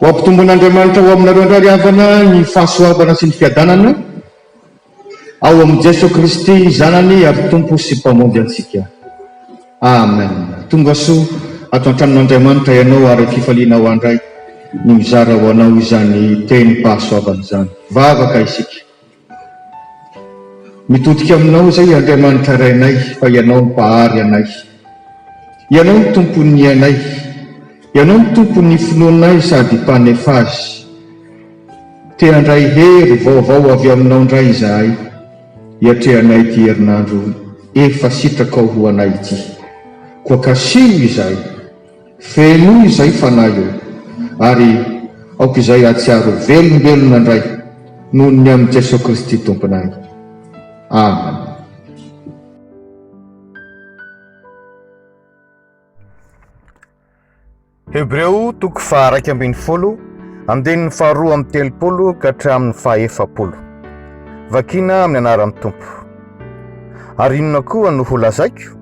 Ho ampitomboin'Andriamanitra ho aminareo indray ry havana ny fahasoavana sy ny fiadanana ao amin'i Jesoa Kristy Zanany ary Tompo sy Mpamonjy antsika. Amen. Tonga soa ato an-tranon'Andriamanitra ianao ary fifaliana ho andray ny mizara ho anao izany tenim-pahasoavana izany. Vavaka isika. Mitodika aminao izay Andriamanitra Rainay fa Ianao no Mpahary anay. Ianao no Tompon'ny ainay. Ianao no Tompon'ny finoanay sady Mpanefa azy. Te handray hery vaovao avy aminao indray izahay hiatrehanay ity herinandro efa sitrakao ho anay ity. Koa kasiho izahay. Fenoy izay fanahy eo, ary aoka izay hahatsiaro velombelona indray noho ny amin'i Jesoa Kristy Tomponay. Amen. Hebreo toko faha-11, andininy faha-32 ka hatramin'ny faha-40. Vakina amin'ny anaran'ny Tompo. Ary inona koa no holazaiko?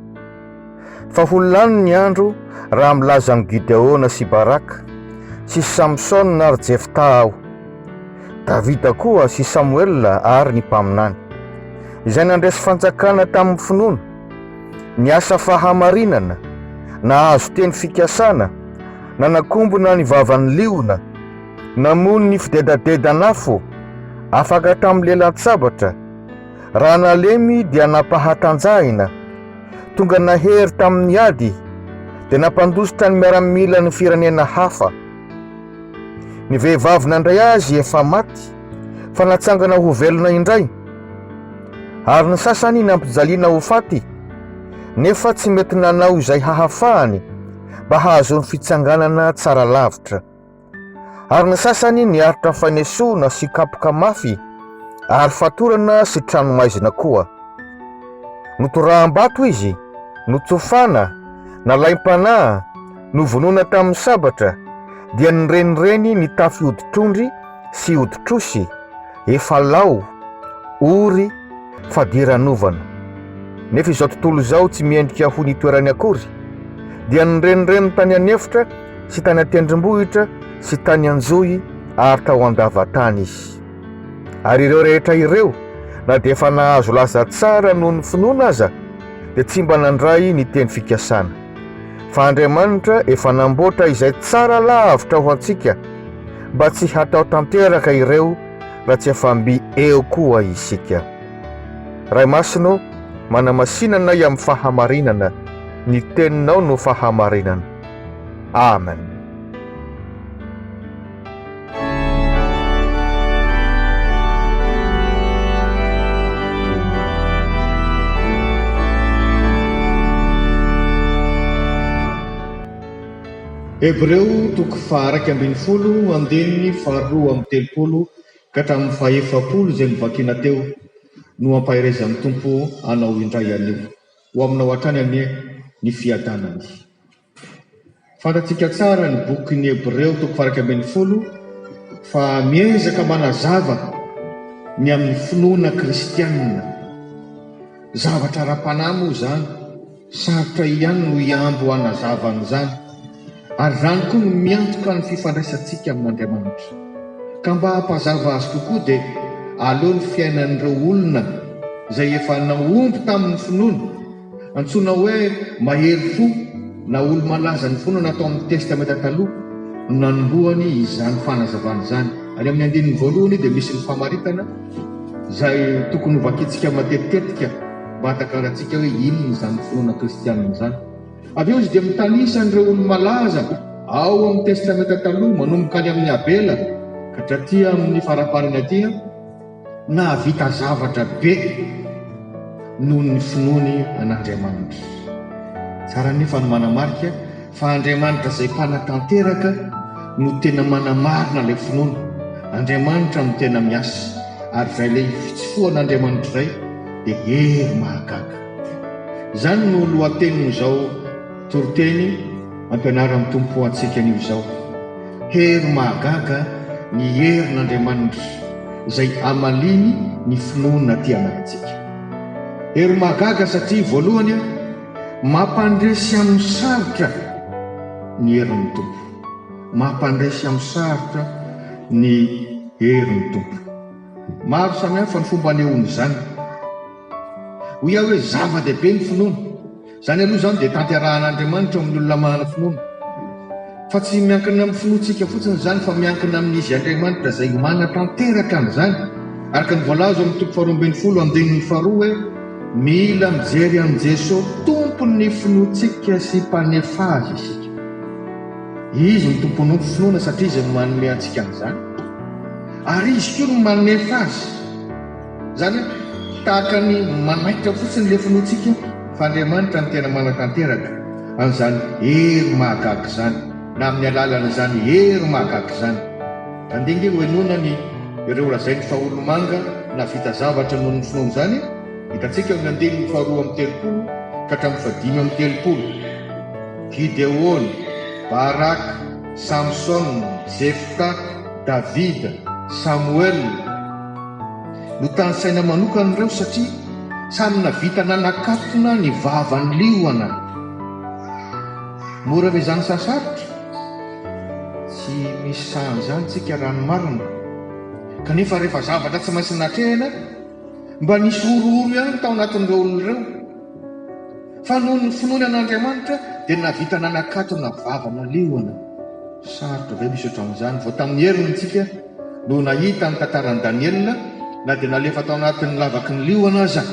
Fa ho lany ny andro raha milaza amin'i Gideona sy Baraka, sy Samsona ary Jefta aho, Davida koa sy Samoela ary ny mpaminany, izay nandresy fanjakana tamin'ny finoana, niasa fahamarinana, nahazo teny fikasana, nanakombona ny vavan'ny liona, namono ny fidedadedan'afo, afaka tamin'ny lelan-tsabatra, raha nalemy dia nampahatanjahina, Tonga nahery tamin'ny ady, dia nampandositra ny miaramilan'ny firenena hafa. Ny vehivavy nandray azy efa maty, fa natsangana ho velona indray. Ary ny sasany nampijaliana ho faty, nefa tsy mety nanao izay hahafahany mba hahazoany fitsanganana tsara lavitra. Ary ny sasany niaritra fanesoana sy kapoka mafy ary fatorana sy tranomaizina koa. Notoraham-bato izy, notsofana, nalaim-panahy, novonoina tamin'ny sabatra, dia nirenireny nitafy hoditr'ondry sy hoditr'osy, efa lao, ory, fadiranovana. Nefa izao tontolo izao tsy miendrika ho nitoerany akory, dia nirenireny tany an'efitra sy tany an-tendrombohitra sy tany an-johy ary tao an-dava-tany izy. Ary ireo rehetra ireo, na dia efa nahazo laza tsara noho ny finoana aza, dia tsy mba nandray ny teny fikasana. Fa Andriamanitra efa namboatra izay tsara lavitra ho antsika, mba tsy hatao tanteraka ireo raha tsy efa mby eo koa isika. Ray Masina ô, manamasina anay amin'ny fahamarinana, ny Teninao no fahamarinana. Amen. Hebreo toko faha-11 andininy faha-32 ka hatramin'ny faha-40 izay novakiana teo no ampaherezan'ny Tompo anao indray anio. Ho aminao hatrany anie ny fiadanany. Fantatsika tsara ny bokin'ny Hebreo toko faha-11 fa miezaka manazava ny amin'ny finoana kristianina. Zavatra ara-panahy moa izany, sarotra ihany no hihambo hanazava an'izany. Ary izany koa no miantoka ny fifandraisantsika amin'Andriamanitra. Ka mba hampazava azy kokoa dia aleo ny fiainan'ireo olona izay efa nahomby tamin'ny finoana, antsoina hoe mahery fo na olo-malazan'ny finoana tao amin'ny Testamenta Taloha no nanombohany izany fanazavana izany. Any amin'ny andininy voalohany dia misy ny famaritana izay tokony hovakintsika matetitetika mba hahatakarantsika hoe inona izany finoana kristianina izany. Avy eo izy dia mitanisa an'ireo olo-malaza ao amin'ny Testamenta Taloha, manomboka any amin'i Abela ka hatraty amin'ny faraparany aty, nahavita zavatra be noho ny finoany an'Andriamanitra. Tsara anefa ny manamarika fa Andriamanitra izay mpanatanteraka no tena manamarina ilay finoana. Andriamanitra no tena miasa, ary izay ilay fitsofohan'Andriamanitra izay dia hery mahagaga. Izany no lohatenin'izao toriteny ampianaran'ny Tompo ho antsika anio izao. Hery mahagaga ny herin'Andriamanitra izay amaliany ny finoana aty anatintsika. Hery mahagaga satria voalohany mampandresy amin'ny sarotra ny herin'ny Tompo. Mampandresy amin'ny sarotra ny herin'ny Tompo. Maro samihafa ny fomba anehoana izany. Hoy aho hoe zava-dehibe ny finoana. Izany aloha izany dia tanterahan'Andriamanitra ao amin'ny olona manana finoana. Fa tsy miankina amin'ny finoantsika fotsiny izany fa miankina amin'Izy Andriamanitra izay manatanteraka an'izany. Araka ny voalaza ao amin'ny toko faharoa 12 andininy faharoa hoe mila mijery an'i Jesoa Tompon'ny finoantsika sy Mpanefa azy isika. Izy no Tompon'ny finoana satria Izy no manome antsika an'izany. Ary Izy koa no manefa azy. Izany hoe tahaka ny manaitra fotsiny ilay finoantsika fa Andriamanitra no tena manatanteraka an'izany hery mahagaga izany na amin'ny alalan'izany hery mahagaga izany. Andeha ange hohenoina ny ireo lazainy fa olomanga nahavita zavatra noho ny finoany izany e! Hitantsika eo amin'ny andininy faharoa 32 ka hatramin'ny fahadimy 35. Gideona, Baraka, Samsona, Jefta, Davida, Samoela. Notanisaina manokana ireo satria samy navita nanakatona ny vavan'ny liona. Mora ve izany sa sarotra? Tsy misy sahy an'izany tsika raha ny marina. Kanefa rehefa zavatra tsy maintsy natrehina, mba nisy horohoro ihany tao anatin'ireo olona ireo. Fa noho ny finoany an'Andriamanitra dia nahavita nanakatona vavana liona. Sarotra ve misy ohatran'izany? Vao tamin'ny heriny isika no nahita ny tantaran'i Daniela, na dia nalefa tao anatin'ny lavaky ny liona aza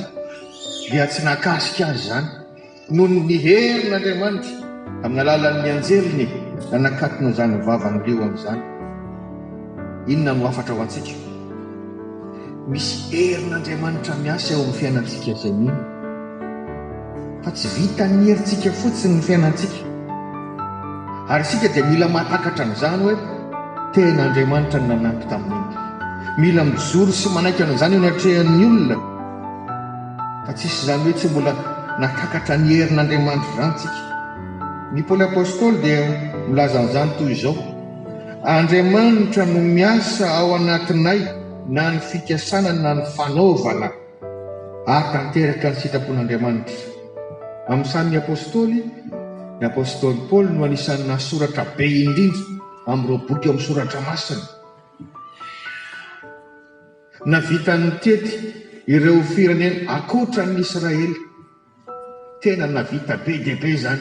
dia tsy nahakasika azy izany. Noho ny herin'Andriamanitra, tamin'ny alalan'ny anjeliny, nanakatona izany vavan'ny liona izany. Inona no hafatra ho antsika? Misy herin'Andriamanitra miasa eo amin'ny fiainantsika izay mino. Fa tsy vitan'ny herintsika fotsiny ny fiainantsika. Ary isika dia mila mahatakatra an'izany hoe tena Andriamanitra no nanampy tamin'iny. Mila mijoro sy manaiky an'izany eo anatrehan'ny olona. Fa tsisy izany hoe tsy mbola nahatakatra ny herin'Andriamanitra izany tsika. Ny Paoly Apostoly dia milaza an'izany toy izao, Andriamanitra no miasa ao anatinay na ny fikasana na ny fanaovana hahatanteraka ny sitrapon'Andriamanitra. Amin'ny samy Apostoly, ny Apostoly Paoly no anisan'ny nahasoratra be indrindra amin'ireo boky ao amin'ny Soratra Masina. Nahavita nitety ireo firenena ankoatra an'i Israely. Tena nahavita be dia be izany.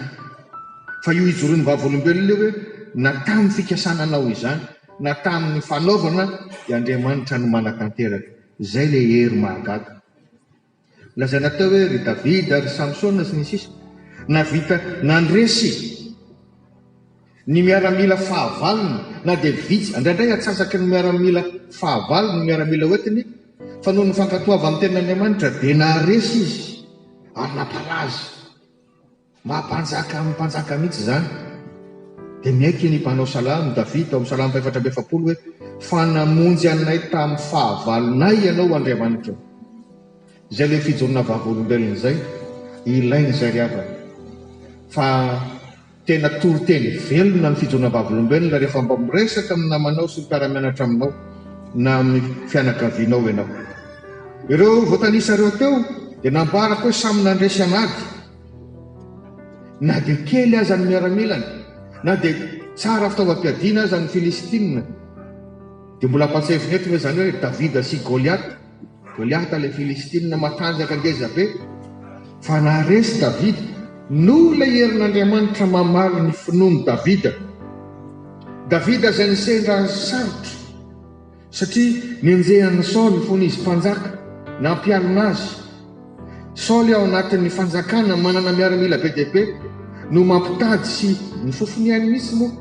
Fa io ijoroan'ny vavolombelona io hoe na tamin'ny fikasana hanao izany na tamin'ny fanaovana dia Andriamanitra no manatanteraka. Izay ilay hery mahagaga. Lazaina teo hoe ry Davida, ry Samsona sy ny sisa Nahavita nandresy ny miaramila fahavalony na dia vitsy, indraindray atsasaky ny miaramila fahavalo ny miaramila hoentiny, fa noho ny fankatoavany tenin'Andriamanitra dia naharesy izy ary nampalaza. Maha mpanjaka amin'ny mpanjaka mihitsy izany. Dia miaiky ny mpanao salamo, Davida, ao amin'ny salamo fahefatra 44 hoe, Fa namonjy anay tamin'ny fahavalonay Ianao, Andriamanitra. Izay ilay fijoroana vavolombelona izay, ilaina izay ry havana. Fa tena toriteny velona ny fijoroana vavolombelona rehefa mba miresaka amin'ny namanao sy ny mpiara-mianatra aminao na amin'ny fianakavianao ianao. Ireo voatanisa ireo teo dia nambarako hoe samy nandresy an'ady. Na dia kely aza ny miaramilany, na dia tsara fitaovam-piadiana aza ny Filistina, dia mbola ampahatsiahivina eto ve izany hoe Davida sy Goliata? Goliata ilay Filistina matanjaka ngeza be, fa naharesy Davida noho ilay herin'Andriamanitra mamaly ny finoan'i Davida. Davida izay nisendra sarotra satria nenjehan'i Saoly fony izy mpanjaka, nampialona azy. Saoly ao anatin'ny fanjakana manana miaramila be dia be no mampitady sy nifofo ny ainy mihitsy moa.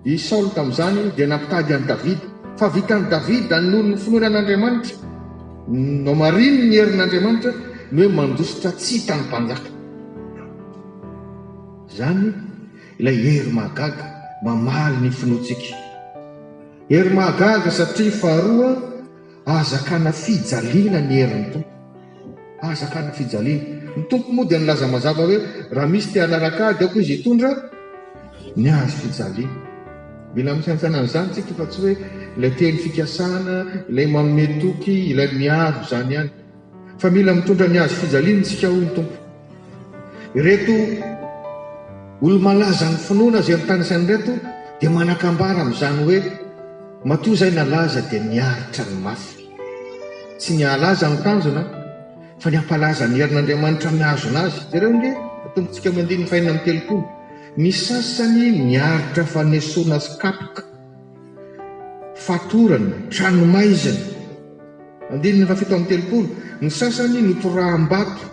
I Saoly tamin'izany dia nampitady an'i Davida, fa vitan'i Davida noho ny finoany an'Andriamanitra, nomariny ny herin'Andriamanitra ny hoe mandositra tsy hitan'ny mpanjaka. Izany ilay hery mahagaga mamaly ny finoantsika. Hery mahagaga satria faharoa Ahazakana fijaliana ny herin'ny Tompo. Ahazakana fijaliana. Ny Tompo moa dia nilaza mazava hoe raha misy te hanaraka ahy dia aoka izy hitondra ny hazo fijaliana. Mila misaintsaina an'izany tsika fa tsy hoe ilay teny fikasana, ilay manome toky, ilay miaro izany ihany. Fa mila mitondra ny hazo fijaliana isika hoy ny Tompo. Ireto olo-malazan'ny finoana izay notanisaina ireto Dia manan-kambara amin'izany hoe matoa izay nalaza dia niaritra ny mafy. Tsy ny hahalaza no tanjona fa ny hampalaza ny herin'Andriamanitra mihazona azy. Jereo ange, atombotsika amin'ny andininy fahenina amby 30. Ny sasany niaritra fanesoana sy kapoka, fatorana, tranomaizina. Andininy faha-37, Ny sasany notoraham-bato,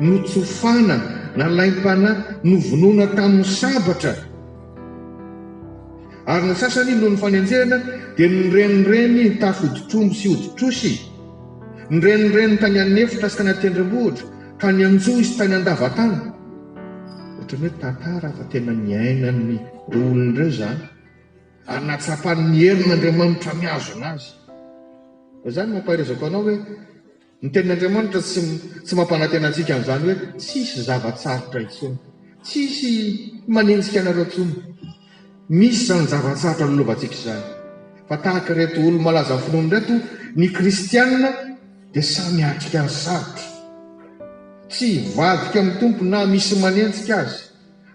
notsofana, nalaim-panahy, novonoina tamin'ny sabatra. Ary ny sasany noho ny fanenjehana dia nirenireny nitafy hoditr'omby sy hoditr'osy, nirenireny tany an'efitra sy tany an-tendrombohitra, tany an-johy sy tany an-dava-tany. Ohatran'ny hoe tantara fa tena niainan'ireo olona ireo izany, ary nahatsapany ny herin'Andriamanitra mihazona azy. Fa izany no ampaherezako anao hoe ny tenin'Andriamanitra tsy tsy mampanantena antsika an'izany hoe tsisy zava-tsarotra intsony, tsisy manenjika anareo intsony. Misy izany zava-tsarotra lolovantsika izany. Fa tahaka ireto olo-malaza amin'ny finoana ireto, ny kristiana dia samy miatrika ny sarotra. Tsy hivadika amin'ny Tompo na misy manenjika azy.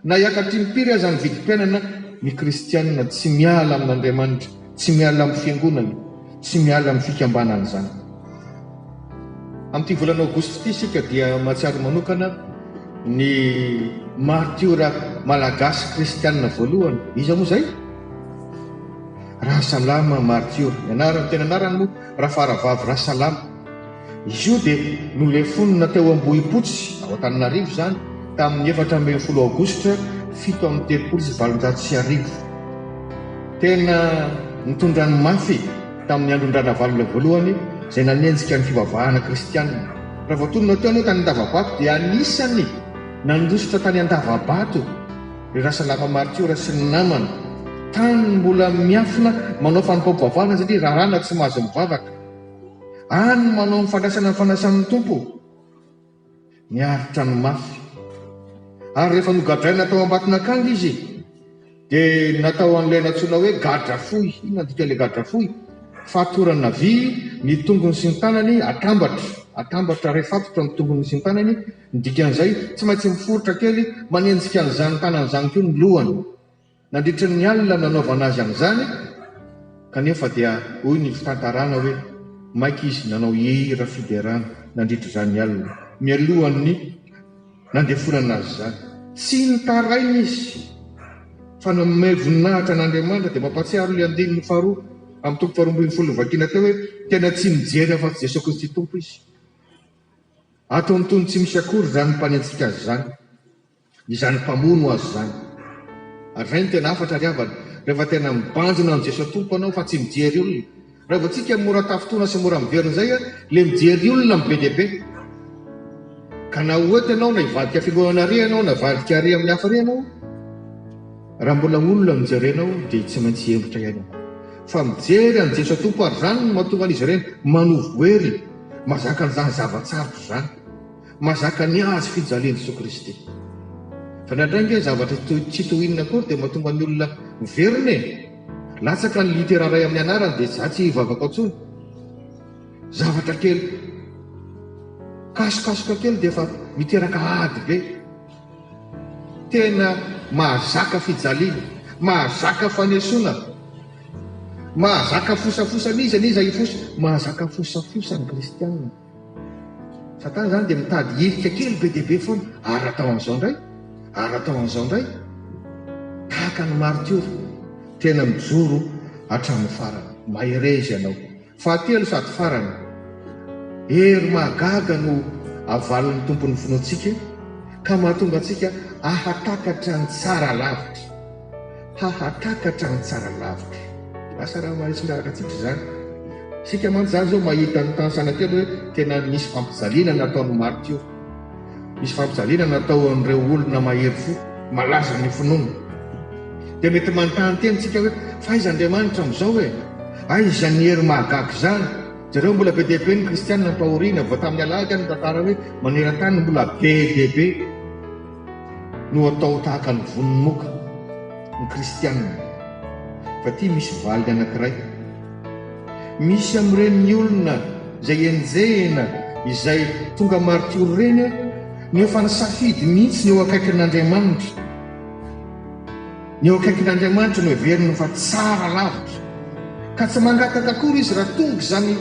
Na hiakatra impiry aza ny vidim-piainana, ny kristiana tsy miala amin'Andriamanitra, tsy miala amin'ny fiangonana, tsy miala amin'ny fikambanana izany. Amin'ity volana aogositra ity isika dia mahatsiaro manokana ny martiora malagasy kristiana voalohany. Iza moa izay? Rasalama martiora. Ny anarany tena anarany moa Rafaravavy Rasalama. Izy io dia nolefonina teo Ambohipotsy, ao Antananarivo izany, tamin'ny 14 aogositra 1837. Tena nitondra ny mafy tamin'ny andron-dRanavalona voalohany izay nanenjika ny fivavahana kristianina. Raha voatonona teo aloha tany Andavabato dia anisany nandositra tany Andavabato ry Rasalama Martiora sy ny namany. Tany mbola miafina manao fanompoam-pivavahana satria raràna tsy mahazo mivavaka. Any manao ny fandraisana ny fanasan'ny Tompo. Niaritra ny mafy. Ary rehefa nogadraina tao Ambatonakanga izy dia natao an'ilay nantsoina hoe gadra fohy. Inona ny dikan'ilay gadra fohy? Fatorana vy ny tongony sy ny tanany atambatra. Atambatra ary fatotra ny tongony sy ny tanany. Ny dikan'izay, tsy maintsy miforitra kely manenjika an'izany tanany izany koa ny lohany. Nandritra ny alina nanaovana azy an'izany, kanefa dia hoy ny fitantarana hoe maika izy nanao hira fiderana nandritra izany alina mialohan'ny nandefonana azy izany. Tsy nitaraina izy fa nanome voninahitra an'Andriamanitra dia mampahatsiaro ilay andininy faharoa amin'ny toko faharoa novakiana teo hoe tena tsy mijery afa-tsy Jesoa Kristy Tompo izy. Ataony toy ny tsy misy akory izany mpanenjika azy izany. Izany mpamono azy izany. Ary izay no tena hafatra ry havana, rehefa tena mibanjina an'i Jesoa Tompo anao fa tsy mijery olona. Raha vao tsika mora tafintohina sy mora miverina izay an, le mijery olona no be dia be. Ka na ho eto ianao na hivadika fiangonana ary ianao na hivadika ary amin'ny hafa ary ianao, raha mbola olona no jerenao dia tsy maintsy hihemotra ihany ianao. Fa mijery an'i Jesoa Tompo ary izany no mahatonga an'izy ireny manovo hery, mahazaka an'izany zava-tsarotra izany. Mahazaka ny hazo fijalian'i Jesoa Kristy. Fa indraindray ange zavatra tsy toy inona akory dia mahatonga ny olona miverina e! Latsaka ny litera iray amin'ny anarany dia za tsy hivavaka intsony. Zavatra kely kasokasoka kely dia efa miteraka ady be. Tena mahazaka fijaliana, mahazaka fanesoana, mahazaka fosafosa n'iza n'iza hifosa, mahazaka fosafosa ny kristianina. Satana izany dia mitady hirika kely be dia be foana, ary raha atao an'izao indray, ary raha atao an'izao indray, tahaka ny maritiora, tena mijoro hatramin'ny farany. Mahereza ianao. Fahatelo sady farany, hery mahagaga no avalin'ny Tompon'ny finoantsika ka mahatonga antsika hahatakatra ny tsara lavitra. Hahatakatra ny tsara lavitra. Lasa raha mahitsy miaraka antsika izany. Isika mantsy izany izao mahita ny tansana kely hoe tena nisy fampijaliana nataon'ny martiora. Nisy fampijaliana natao an'ireo olona mahery fo, malaza ny finoana. Dia mety manontany tena isika hoe fa aiza Andriamanitra amin'izao e? Aiza ny hery mahagaga izany? Jereo mbola be dia be ny kristianina ampahoriana, vao tamin'ny alahady aho nitantara hoe maneran-tany mbola be dia be. no atao tahaka ny vonomoka ny kristianina. Fa ity misy valiny anankiray. Misy amin'ireny olona izay enjehina, izay tonga martiora ireny no efa nisafidy mihitsy ny eo akaikin'Andriamanitra. Ny eo akaikin'Andriamanitra no heveriny fa tsara lavitra. Ka tsy mangataka akory izy raha tonga izany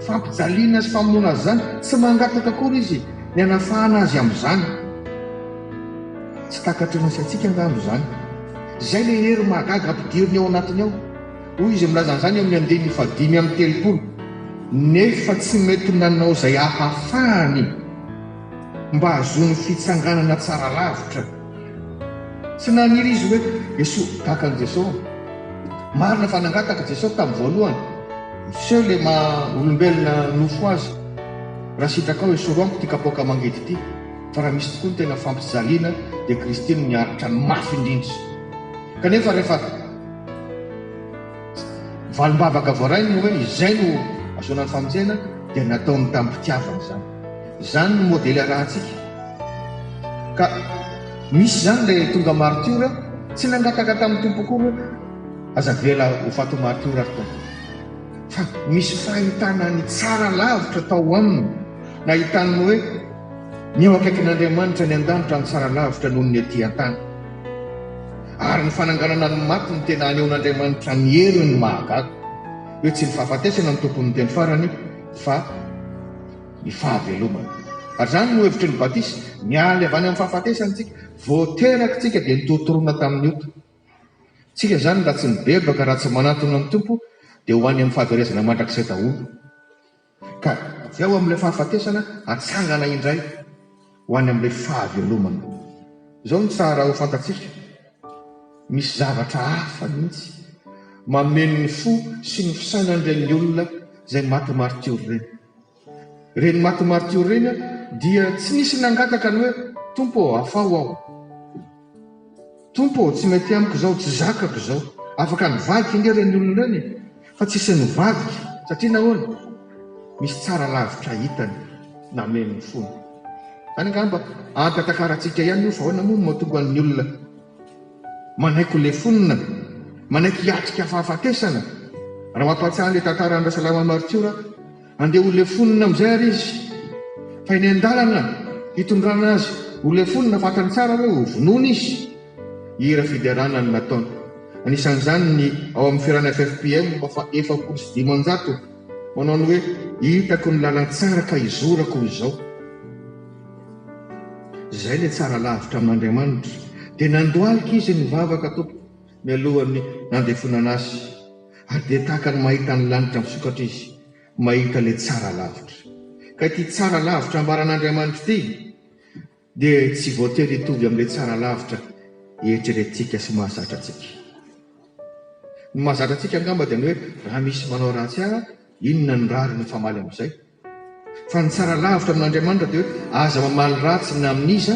fampijaliana sy famonoana azy izany, tsy mangataka akory izy ny hanafahana azy amin'izany. Tsy takatry ny saintsika angamba izany. Izay ilay hery mahagaga ampidiriny ao anatiny ao. Hoy izy milaza an'izany eo amin'ny andininy fahadimy amby telopolo, Nefa tsy mety nanao izay ahafahany mba hahazoany fitsanganana tsara lavitra. Tsy naniry izy hoe Jesoa tahaka an'i Jesoa. Marina fa nangataka Jesoa tamin'ny voalohany. Miseho ilay maha olombelona nofo azy. Raha sitrakao esory amiko ity kapoaka mangidy ity. Fa raha misy tokoa ny tena fampijaliana dia Kristy no niaritra ny mafy indrindra. Kanefa rehefa valim-bavaka voarainy ny hoe izay no ahazoana ny famonjena dia nataony tamim-pitiavana izany. Izany no modely arahantsika. Ka misy izany ilay tonga martiora tsy nangataka tamin'ny Tompo akory hoe aza avela ho faty ho martiora ry Tompo. Fa misy fahitana ny tsara lavitra tao aminy, nahitany ny hoe ny eo akaikin'Andriamanitra any an-danitra no tsara lavitra noho ny ety an-tany. Ary ny fananganana ny maty no tena anehoan'Andriamanitra ny heriny mahagaga. Hoe tsy ny fahafatesana no tompon'ny teny farany fa ny fahavelomana. Ary izany no hevitry ny batisa, mialy avy any amin'ny fahafatesana isika, vao teraka isika dia notorontoronina tamin'ny ota. Tsika izany raha tsy mibebaka, raha tsy manantona ny Tompo dia ho any amin'ny fahaverezana mandrakizay daholo. Ka avy ao amin'ilay fahafatesana atsangana indray ho any amin'ilay fahavelomana. Izao no tsara ho fantatsika, misy zavatra hafa mihitsy mameno ny fo sy ny fisainan'ireny olona izay maty martiora ireny. Ireny maty martiora ireny dia tsy nisy nangataka ny hoe, Tompo ô, afaho aho. Tompo ô, tsy mety amiko izao, tsy zakako izao. Afaka nivadika ange ireny olona ireny e! Fa tsisy nivadika, satria nahoana? Misy tsara lavitra hitany, nameno ny fony. Izany angamba ampy hatakarantsika ihany io fa ahoana moa no mahatonga ny olona manaiky ho lefonina, manaiky hiatrika fahafatesana? Raha mampahatsiahy an'ilay tantaran'i Rasalama Martiora aho, Andeha ho lefonina amin'izay ary izy, fa eny an-dalana hitondrana azy ho lefonina, fantany tsara hoe ho vonoina izy. Hira fiderana no nataony. Anisan'izany ny ao amin'ny fihirana ffpm faha 540, manao ny hoe, Hitako ny lalan-tsara ka hizorako izao. Izay ilay tsara lavitra amin'Andriamanitra. Dia nandohalika izy nivavaka, Tompoko, mialohan'ny nandefonana azy. Ary dia tahaka ny mahita ny lanitra misokatra izy, mahita ilay tsara lavitra. Ka ity tsara lavitra ambaran'Andriamanitra ity dia tsy voatery hitovy amin'ilay tsara lavitra eritreretintsika sy mahazatra antsika. Ny mahazatra antsika angamba dia ny hoe raha misy manao ratsy ahy, inona ny rariny hifamaly amin'izay? Fa ny tsara lavitra amin'Andriamanitra dia hoe aza mamaly ratsy na amin'iza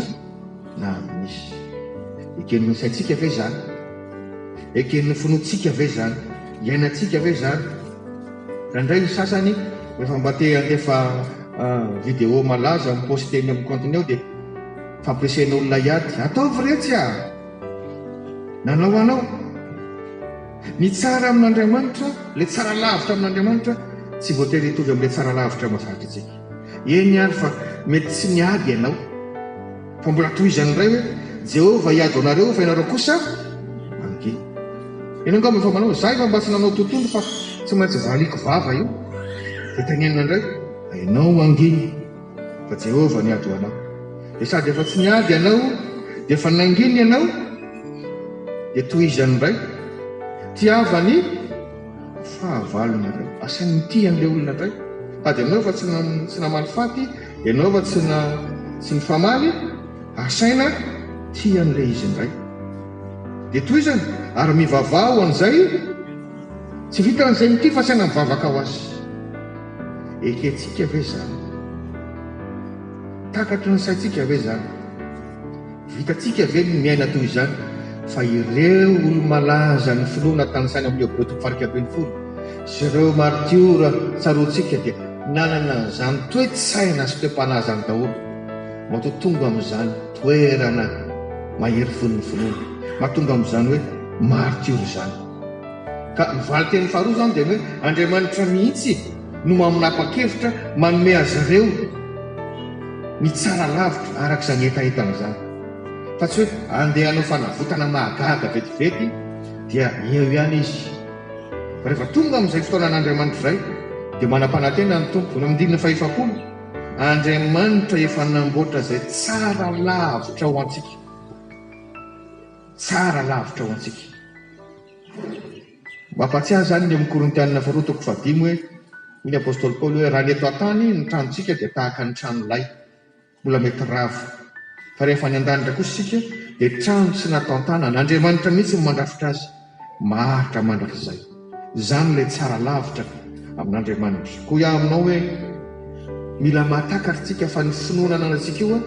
na amin'iza. Eken'ny saintsika ve izany? Eken'ny finoantsika ve izany? Iainantsika ve izany? Indraindray ny sasany rehefa mba te handefa vidéo malaza mi-poster eny amin'ny compte-ny ao dia fampiresena olona hiady. Ataovy retsy ah! Nanao anao. Ny tsara amin'Andriamanitra, ilay tsara lavitra amin'Andriamanitra, tsy voatery hitovy amin'ilay tsara lavitra mahazatra antsika. Eny ary fa mety tsy niady ianao, fa mbola tohizany indray hoe, Jehovah hiady ho anareo fa ianareo kosa mangina. Ianao angamba efa manao, za efa mba tsy nanao tontolo fa tsy maintsy valiako vava io. Dia tenenina indray, ianao mangina. Fa Jehovah niady ho anao. Dia sady efa tsy niady ianao, dia efa nangina ianao, dia tohizany indray. Tiava ny fahavalonareo. Asainy mitia an'ilay olona indray. Sady ianao efa tsy tsy namaly faty, ianao efa tsy na tsy nifamaly, asaina tia an'ilay izy indray. Dia tohizany, ary mivavaha ho an'izay tsy vitan'izay mitia fa asaina mivavaka ho azy. Ekentsika ve izany? Takatry ny saintsika ve izany? Vitantsika ve ny miaina toy izany? Fa ireo olo-malaza ny finoana tanisaina amin'ny Hebreo toko faha-11 sy ireo martiora tsaroantsika dia nanana an'izany toe-tsaina sy toe-panahy izany daholo. Matoa tonga amin'izany toerana mahery fon'ny finoana, mahatonga amin'izany hoe martiora izany. Ka ny valin-teny faharoa izany dia ny hoe Andriamanitra mihitsy no maminapa-kevitra manome azy ireo ny tsara lavitra araka izany hetahetany izany. Fa tsy hoe andeha hanao fanavotana mahagaga vetivety dia eo ihany izy. Fa rehefa tonga amin'izay fotoanan'Andriamanitra izay dia manam-panantena ny Tompo. Ny andininy fahefapolo, Andriamanitra efa namboatra izay tsara lavitra ho antsika. Tsara lavitra ho antsika. Mampahatsiahy izany ny amin'ny Korintianina faharoa toko fahadimy hoe, hoy ny apostoly Paoly hoe, raha ny eto an-tany ny tranontsika dia tahaka ny trano lay. Mbola mety rava. Fa rehefa any an-danitra kosa isika dia trano tsy nataon-tanana, Andriamanitra mihitsy no mandrafitra azy, maharitra mandrakizay. Izany ilay tsara lavitra amin'Andriamanitra. Koa aho aminao hoe, mila mahatakatra isika fa ny finoana ananantsika io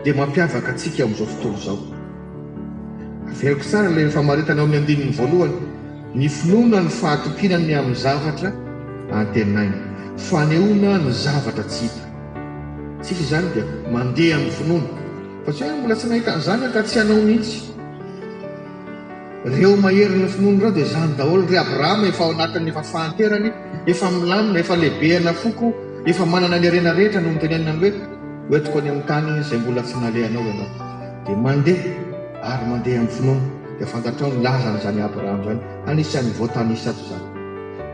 dia mampiavaka antsika amin'izao tontolo izao. Averiko tsara ilay famaritana ao amin'ny andininy voalohany, ny finoana ny fahatokiana ny amin'ny zavatra antenaina, fanehoana ny zavatra tsy hita. Tsika izany dia mandeha amin'ny finoana. Fa tsy hoe mbola tsy nahita an'izany aho ka tsy hanao mihitsy. Reo maherin'ny finoana ireo dia izany daholo. Ry Abrahama efa ao anatin'ny efa fahanterany, efa milamina, efa lehibe ana foko, efa manana ny harena rehetra no notenenina ny hoe hoentiko any amin'ny tany izay mbola tsy nalehanao ianao. Dia mandeha ary mandeha amin'ny finoana. Dia fantatrao ny lazan'izany Abrahama izany. Anisan'ny voatanisa ato izany.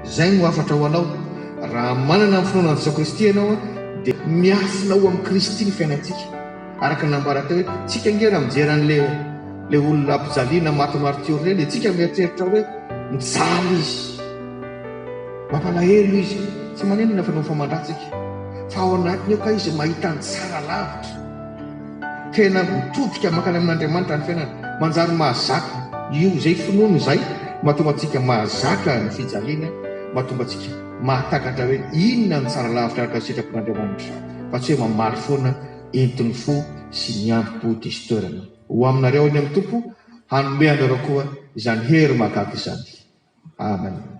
Izay no hafatra ho anao. Raha manana ny finoana an'i Jesoa Kristy ianao dia miafina ao amin'i Kristy ny fiainantsika. Araka ny nambara teo hoe tsika ange raha mijery an'le le olona ampijaliana maty martiora ireny dia tsika mieritreritra hoe mijaly izy. Mampalahelo izy. Tsy maninona fa mifamandra tsika. Fa ao anatiny ao kay izy mahita ny tsara lavitra. Tena mitodika mankany amin'Andriamanitra ny fiainana. Manjary mahazaka io izay finoana izay mahatonga antsika mahazaka ny fijaliana, mahatonga antsika mahatakatra hoe inona ny tsara lavitra araka ny sitrapon'Andriamanitra, fa tsy hoe mamaly foana entin'ny fo sy ny androm-po diso toerana. Ho aminareo any amin'ny Tompo hanome anareo koa izany hery mahagaga izany. Amen.